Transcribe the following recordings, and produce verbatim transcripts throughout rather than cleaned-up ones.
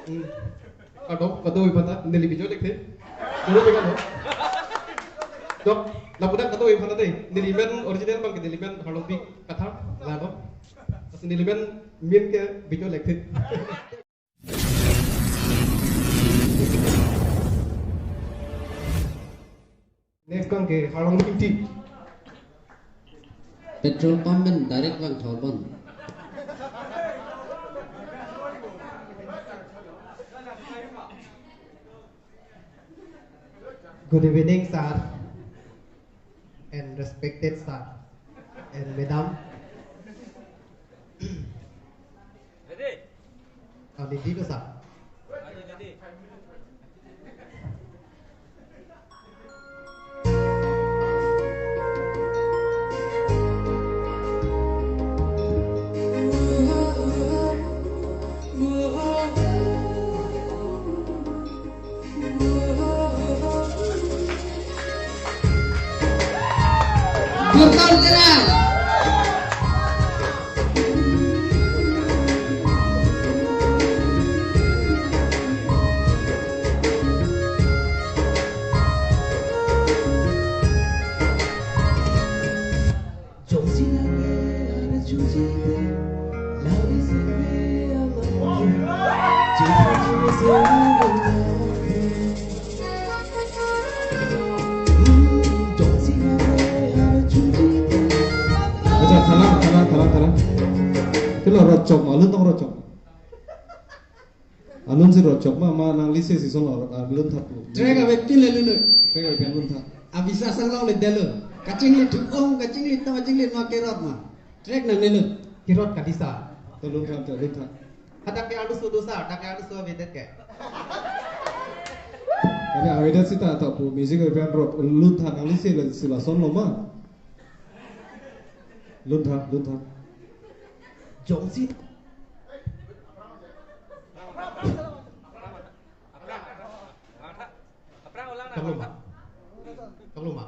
Hmm. Kado, kado-oi aphan ta, neli video lekthe. Dulu pe kado. Dok, lapudak kado-oi aphan ta dei. Neli men original abang ke neli men Harlongpi Kathar, la do. Lasi neli men min ke video lekthe. Next abang ke Harlongpi Ingti. Petrol pump pen direct vang thor bon. Good evening, sir and respected sir and madam. Ready? Oh, ready ko, sir. Ready, ready. Birton Terang. Acha, thalang, thalang, thalang, thalang. Pilo rot chok ma, alun tong rot chok. Alun si rot chok ma, ma nangli se si song rot, alun thap lo. Track avepin le lun noi. Track avepin alun thap. Abisa sang long le delo. Kachingli thuk ong, kachingli tam, kachingli ma kerot ma. Track nangnelo. Kerot kadisa. To lun thap, to lun thap. Hadak ke anu sudu sa, hadak ke anu sudu avedet ke. Kami avedet sita ta pu music avepin rot, lun thap nangli se le si lason lo ma. Lun thap, lun thap. Jongsi. Kaplo ma. Kaplo ma.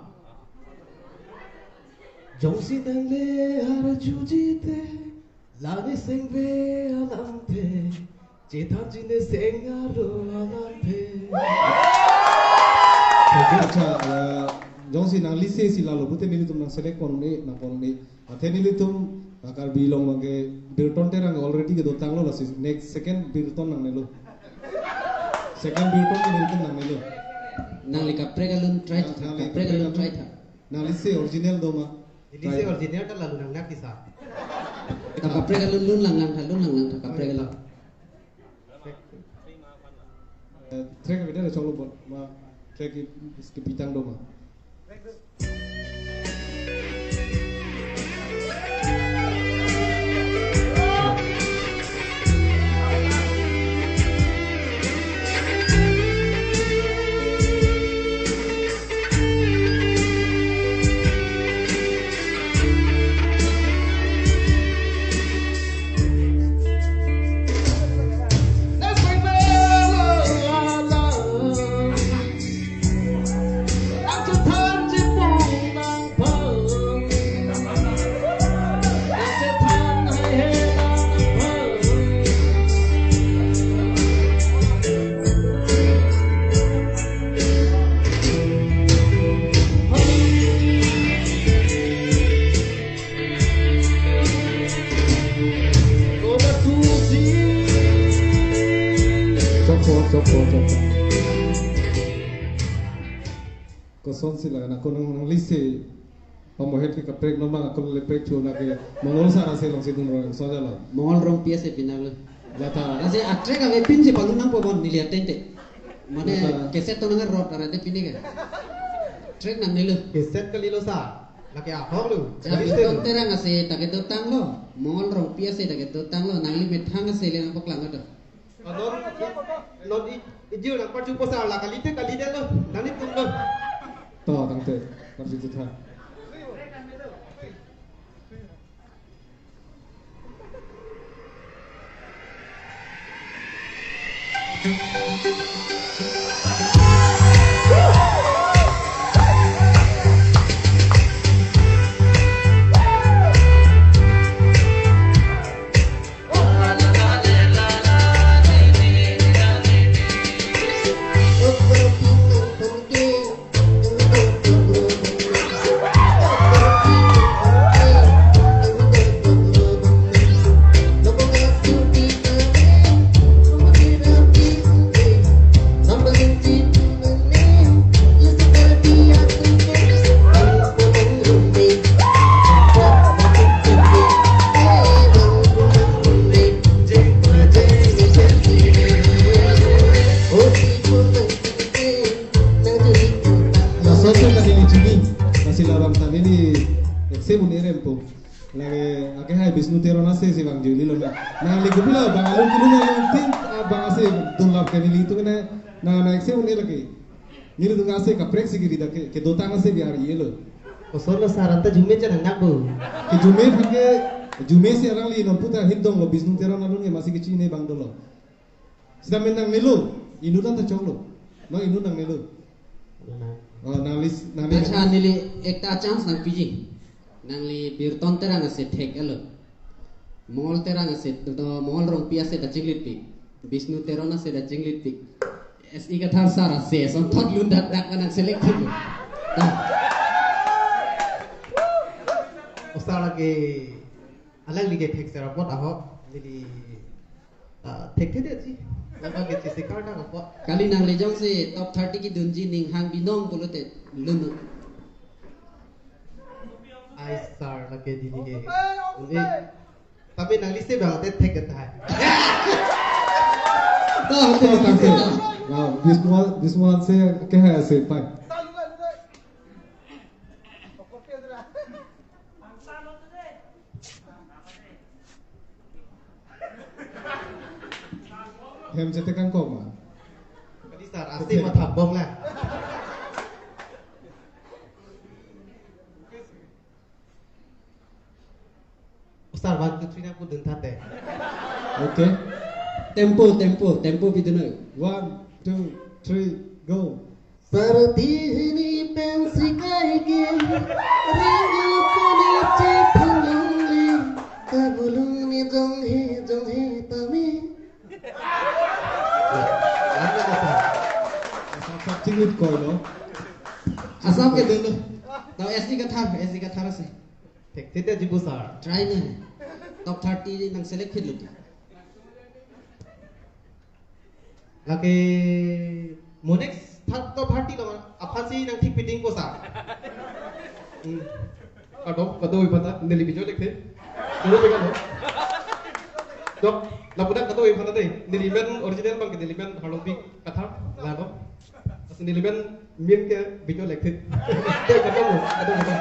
Jongsi dangle arjuji te, lani sengve alamthe, chethan jine seng aro alamthe. Acha, eh, jongsi nangli se si lalo pute nelitum nang select pon ni, nang pon ni. Athe nelitum, ah, Karbi Anglong abang ke Birton Terang already kedotanglo, lasi next second Birton nangnelo. Second Birton ke nelitum nangnelo. Nangli kaprek alun try tha, nangli kaprek alun try tha. Nangli se original do ma? Neli se original ta lalu nang nak kisa. Kaprek alun lun langlang tha, lun langlang tha kaprek alun. Eh, track beda le cholo bon ma, track ki, ki pitang do ma. Chokpo, chokpo, chokpo. Kosonsi la nang konang nang lisi. Pamohet ke kaprek non ma, ako le prek chuna ke. Mongol sar ase alongsi dun rong soja lo. Mongol Rongpi ase pina lo. Lata. Lasi a-track avepin si palun nangpo bon neli ateng te. Mane lata. Cassette to nang rot arate pini ke. Track nangnelo. Cassette kalilo sa. Lake ahok lo. Jam Liste Birton lo. Terang ase ta kedotanglo. Mongol Rongpi ase ta kedotanglo. Nangli methang ase le nangpaklang ato. Anon, non i, ijir nang parju posa la kalite kalite lo, nani tum lo. To, tangte, parju tu tha. un-e rempo. Lake, ake hai Bishnu Teron ase si vangji lo na. Nangli kopilo bang alun kelun alun tin, ah, bang ase dunlap ke nelitum ke na, na, na ase un-e lake. Nelitum ase kaprek si kiri dak ke, kedotang ase biar ye lo. Osor lo sar anta jume chan nangnak bo. Kejume aphan ke, jume si alangli non puta hindong lo Bishnu Teron alun ke masi kechine bang dolo. Sita men nangnelo, inut anta choklo. No inut nangnelo. Oh, nangli, nangli. Accha, neli ekta chance nangpiji. Nangli Birton Terang ase thek-et lo. Mongol Terang ase, to Mongol Rongpi ase ta chinglitpik. Bishnu Teron ase ta chinglitpik. S E Kathar sar ase, asonthot lun dak dak nang select thik. Ta. Osar lake, alangli ke thekser apot ahok, neli, ah, thekthedetji. Lama ke chisi karna apot. Kali nangli jongsi top thirty kedunji ning hang binong pulote lun. Ai sar lake dili ke. Ule. Tapi nangli se bang te thek-et hai. To, to, to, to. Wow, this one, this one se ke hai se pai. Hem jete kangkong ma. Kali sar, ase matha bom la. Sar, one, two, three nangpudun thate. Okay. Tempo, tempo, tempo pidun noi. One, two, three, go. Sarthi hini pensi kaike, renglo kone chethang longle, kabulung ni jong he, jong he tame. Asam ke dulu. Tahu S E Kathar, S E Kathar sih. Thekthedetji bo sar. Try na. Top thirty nang select phit lo. Lake mo next third top thirty lo aphan si nangthik piting ko sar. Hmm. Kado, kado iba ta, neli video lekthe. Dulu pegang lo. Dok, lapudak kado iba ta dei. Neli men original bang ke neli men Harlongpi Kathar, lado. As neli men min ke video lekthe. Dei, kado lo, kado lo.